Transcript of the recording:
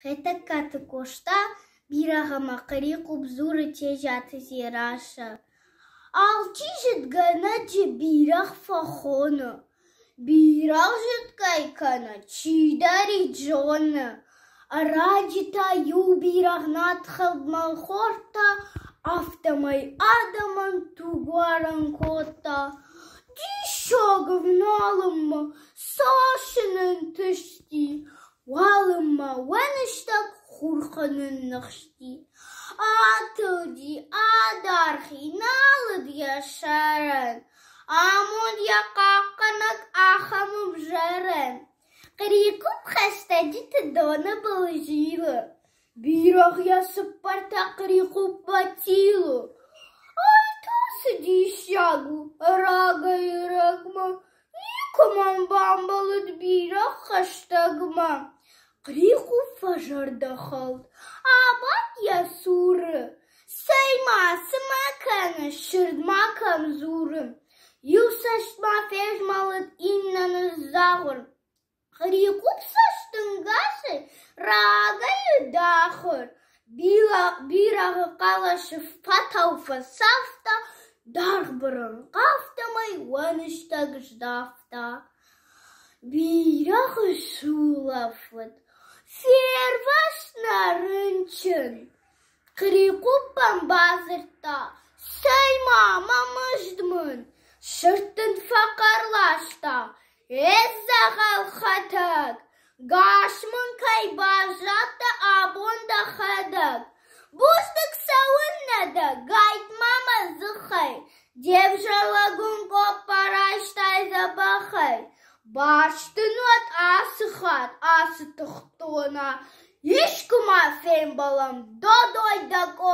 Хетӕгкаты Къоста бирӕгъ ӕмӕ хърихъупп дзуры Тезиаты Дзерассӕ. Алчи зыдгӕнӕджы бирӕгъ фӕхоны. Бирӕгъ зыд кӕй кӕны, чидӕрид зоны. Ӕрӕджы та иу бирӕгъ надхӕлдмӕ хордта, афтӕмӕй адӕмӕн тугуарӕн кодта. Диссаг ӕвналынмӕ цас ын ӕнтысти, Уалынмӕ уӕныстӕг хурхы нынныхсти. Атылди, адаргъ и, нал уыд йӕ сӕрӕн. Амонд йӕ хъахъхъӕнӕг ахӕм ӕвзӕрӕн. Хърихъупп хӕстӕджыты доны был зилы. Бирӕгъ йӕ цыппӕртӕ хърихъуппмӕ тилы. Ай та цы диссаг у рагӕй-ӕрӕгмӕ! Никуы мӕм бамбӕлыд бирӕгъ хӕстӕгмӕ. Хърихъупп фӕзӕрдӕхӕлд, абадт йӕ цуры. Цӕй-ма, цы мӕ кӕныс, сырд ма кӕм дзуры. Иу цӕст ма фезмӕлыд, иннӕ ныдздзагъуыр. Хърихъупп цӕстӕнгасӕй рагӕй дахуыр, бирӕгъы хъӕлӕсы фатау фӕцавта, даргъ бырынкъ афтӕмӕй уӕныстӕг сдавта. Бирӕгъы сулӕфыд, фервӕзт нӕ рынчын. Хърихъуппӕн бадзырдта: «Цӕй-ма, мӕ мызд мын!» Сырд ын фӕхъӕр ласта: «Ӕ дзӕгъӕл хӕтӕг, гас мын кӕй баззадтӕ абон дӕхӕдӕг! Бузныг цӕуыннӕ дӕ, гайтма мӕ дзыхӕй, де взӕр лӕгуын къоппа райстай дзӕбӕхӕй! Барст дын уӕд ацы хатт ацы тыхтона, Искуы ма фембӕлӕм, додой дӕ къона!